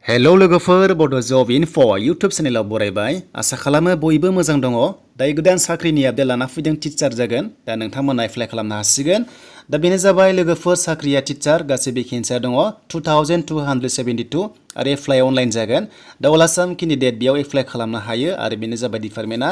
hello लोगोफोर बड' जब enough' YouTube चेनेलाव बरायबाय आसा खालामो बयबो मोजां दङ दायो गोदान साख्रिनि आपडेट लाना फैदों टिचार जागोन दा नोंथांमोना एप्लाइ खालामनो हासिगोन दा बेनो जाबाय लोगोफोर साख्रिया टिचार गासै भेकेन्सिया दङ 2272 आरो एप्लाइ अनलाइन जागोन दा अल आसाम केन्डिडेट बेयाव एप्लाइ खालामनो हायो आरो बेनो जाबाय डिपार्टमेन्टआ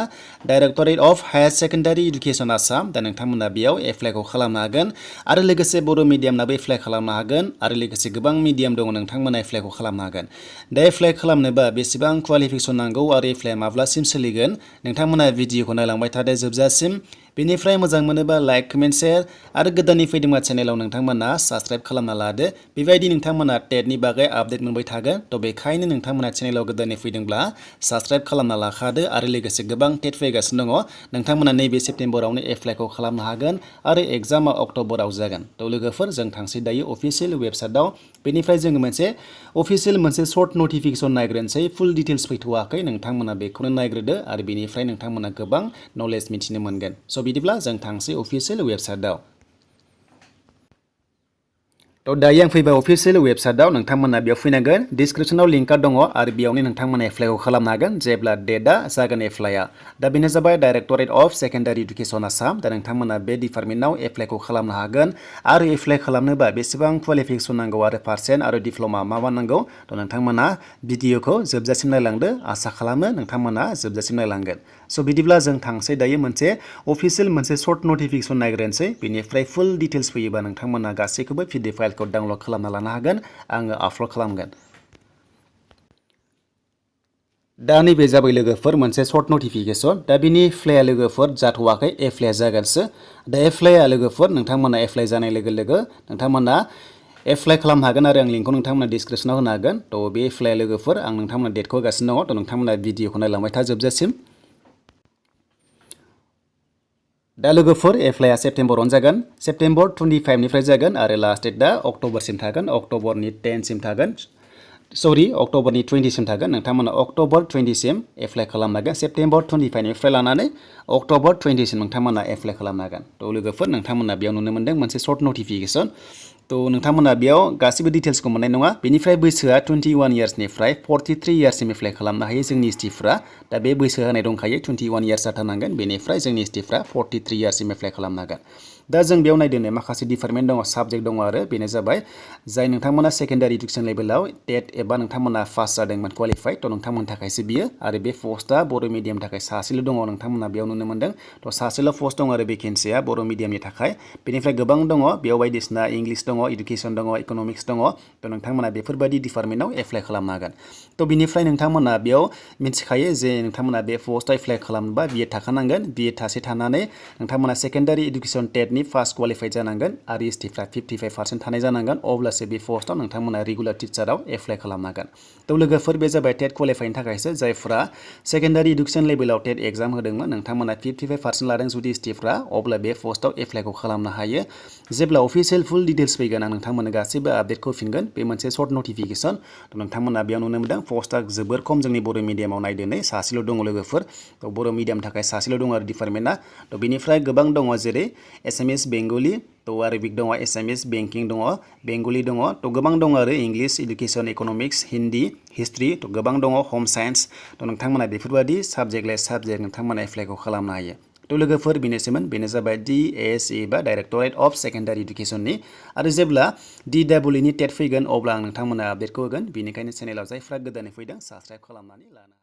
directorate of higher secondary education Assam दा नोंथांमोना बेयाव एप्लाइखौ खालामनो हागोन आरो लोगोसे बर' मिडियामनाबो एप्लाइ खालामनो हागोन आरो लोगोसे गोबां मिडियाम दङ नोंथांमोना एप्लाइखौ खालामनो हागोन दा एप्लाइ खालामनोबा बेसेबां क्वालिफिकेसन नांगौ आरो एप्लाइआ माब्लासिम सोलिगोन नोंथांमोना भिडिअखौ नायलांबाय थादो जोबजासिम बेनिफ्राय मोजां मोनोबा लाइक कमेन्ट शेयार आरो गोदाननि फैदोंबा चेनेलाव नोंथांमोना साबस्क्राइब खालामना लादो बेबायदि नोंथांमोना टेटनि बागै आपडेट मोनबाय थागोन थ' बेखायनो नोंथांमोना चेनेलाव गोदाननि फैदोंब्ला साबस्क्राइब खालामना लाखादो आरो लोगोसे गोबां टेट फैगासिनो दङ नोंथांमोना नैबे सेप्तेम्बरावनो एप्लाइखौ खालामनो हागोन आरो एग्जामा अक्ट'बराव जागोन थ' लोगोफोर जों थांसै दायो अफिसियेल वेबसाइटआव बेनिफ्राय जोङो मोनसे अफिसियेल मोनसे सर्ट नटिफिकेसन नायग्रोनोसै फुल डिटेल्स फैथ'वाखै नोंथांमोना बेखौनो नायग्रोदो आरो बेनिफ्राय नोंथांमोना गोबां नलेज मिथिनो मोनगोन स' बिदिब्ला जों थांसै अफिसियेल वेबसाइटआव थ' दायो आं फैबाय अफिसियेल वेबसाइटआव नोंथांमोना बेयाव फैनांगोन डिसक्रिपसनाव लिंकआ दङ आरो बेयावनो नोंथांमोना एप्लाइखौ खालामनो हागोन जेब्ला डेटआ जागोन एप्लाइआ दा बेनो जाबाय directorate of secondary education Assam दा नोंथांमोना बे डिपार्टमेन्टआव एप्लाइखौ खालामनो हागोन आरो एप्लाइ खालामनोबा बेसेबां क्वालिफिकेसन नांगौ आरो पार्सेन्ट आरो डिप्ल'मा मा नांगौ थ' नोंथांमोना भिडिअखौ जोबजासिम नायलांदो आसा खालामो नोंथांमोना जोबजासिम नायलांगोन स' बिदिब्ला जों थांसै दायो मोनसे अफिसियेल मोनसे सर्ट नटिफिकेसन नायग्रोनोसै बेनिफ्राय फुल डिटेल्स फैयोबा नोंथांमोना गासैखौबो पिडिएफ फाइलखौ डाउनलड खालामना लानो हागोन आङो आपल'ड खालामगोन दा नैबे जाबाय लोगोफोर मोनसे सर्ट नटिफिकेसन दा बिनि एप्लाइआ लोगोफोर जाथ'वाखै एप्लाइआ जागोनसो दा एप्लाइआ लोगोफोर नोंथांमोना एप्लाइ जानाय लोगो लोगो नोंथांमोना एप्लाइ खालामनो हागोन आरो आं लिंकखौ नोंथांमोना डिसक्रिपसनाव होनो हागोन थ' बे एप्लाइआ लोगोफोर आं नोंथांमोना डेटखौ होगासिनो दङ थ' नोंथांमोना भिडिअखौ नायलांबाय था जोबजासिम दा लोगोफोर एप्लाइआ सेप्तेम्बरावनो जागोन सेप्तेम्बर 25निफ्राय जागोन आरो लास्ट डेटआ अक्ट'बरसिम थागोन अक्ट'बरनि 10सिम थागोन सरि अक्ट'बरनि 20सिम थागोन नोंथांमोना अक्ट'बर 20सिम एप्लाइ खालामनो हागोन सेप्तेम्बर 25निफ्राय लानानै अक्ट'बर 20सिम नोंथांमोना एप्लाइ खालामनो हागोन थ' लोगोफोर नोंथांमोना बेयाव नुनो मोनदों मोनसे सर्ट नटिफिकेसन थ' नोंथांमोना बेयाव गासिबो डिटेल्सखौ मोननाय नङा बेनिफ्राय बैसोआ 21 इयार्सनिफ्राय 43 इयार्ससिम एप्लाइ खालामनो हायो जोंनि एसटिफ्रा दा बे बैसो होनाय दंखायो 21 इयार्स जाथारनांगोन बेनिफ्राय जोंनि एसटिफ्रा 43 इयार्ससिम एप्लाइ खालामनो हागोन दा जों बेयाव नायदों माखासे डिपार्टमेन्ट दङ साबजेक्ट दङ आरो बेनो जाबाय जाय नोंथांमोना सेकेन्डारि इडुकेसन लेभेलाव टेट एबा नोंथांमोना पास जादोंमोन क्वालिफाइड थ' नोंथांमोननि थाखायसो बियो आरो बे पस्टआ बर' मिडियामनि थाखाय सासेल' दङ नोंथांमोना बेयाव नुनो मोनदों थ' सासेल' पस्ट दङ आरो भेकेन्सिया बर' मिडियामनि थाखाय बेनिफ्राय गोबां दङ बेयाव बायदिसिना इंलिश दङ इडुकेसन दङ इक'नमिक्स दङ थ' नोंथांमोना बेफोरबायदि डिपार्टमेन्टआव एप्लाइ खालामनो हागोन थ' बिनिफ्राय नोंथांमोना बेयाव मिथिखायो जे नोंथांमोना बे पस्टआव एप्लाइ खालामनोबा बिए थाखानांगोन बिए थासे थानानै नोंथांमोना सेकेन्डारि इडुकेसन टेटनि पास क्वालिफाइड जानांगोन आरो एसटिफ्रा 55% थानाय जानांगोन अब्लासो बे पस्टआव नोंथांमोना रेगुलार टिचाराव एप्लाइ खालामनो हागोन थ' लोगोफोर बे जाबाय टेट क्वालिफाइनि थाखायसो जायफ्रा सेकेन्डारि इडुकेसन लेभेलाव टेट एग्जाम होदोंमोन नोंथांमोना 55% लादों जुदि एसटिफ्रा अब्ला बे पस्टआव एप्लाइखौ खालामनो हायो जेब्ला अफिसियेल फुल डिटेल्स फैगोन आं नोंथांमोननो गासैबो आपडेटखौ होफिनगोन बे मोनसे सर्ट नटिफिकेसन नोंथांमोना बेयाव नुनो मोनदों पस्टआ जोबोर खम जोंनि बर' मिडियामाव नायदोनै सासेल' दङ लोगोफोर थ' बर' मिडियामनि थाखाय सासेल' दङ आरो डिपार्टमेन्टआ थ' बेनिफ्राय गोबां दङ जेरै एसामिस बेंगलि थ' आरबिक दङ एसामिस बेंकिं दङ बेंगलि दङ थ' गोबां दङ आरो English education economics Hindi history थ' गोबां दङ हम साइन्स थ' नोंथांमोना बेफोरबायदि साबजेक्ट लाइ साबजेक्ट नोंथांमोना एप्लाइखौ खालामनो हायो थ' लोगोफोर बेनोसैमोन बेनो जाबाय DSE बा डाइरेक्टरेट अफ सेकेन्डारि इडुकेसननि आरो जेब्ला DEEनि टेट फैगोन अब्ला आं नोंथांमोना आपडेटखौ होगोन बेनिखायनो चेनेलाव जायफ्रा गोदानै फैदों साबस्क्राइब खालामनानै लानो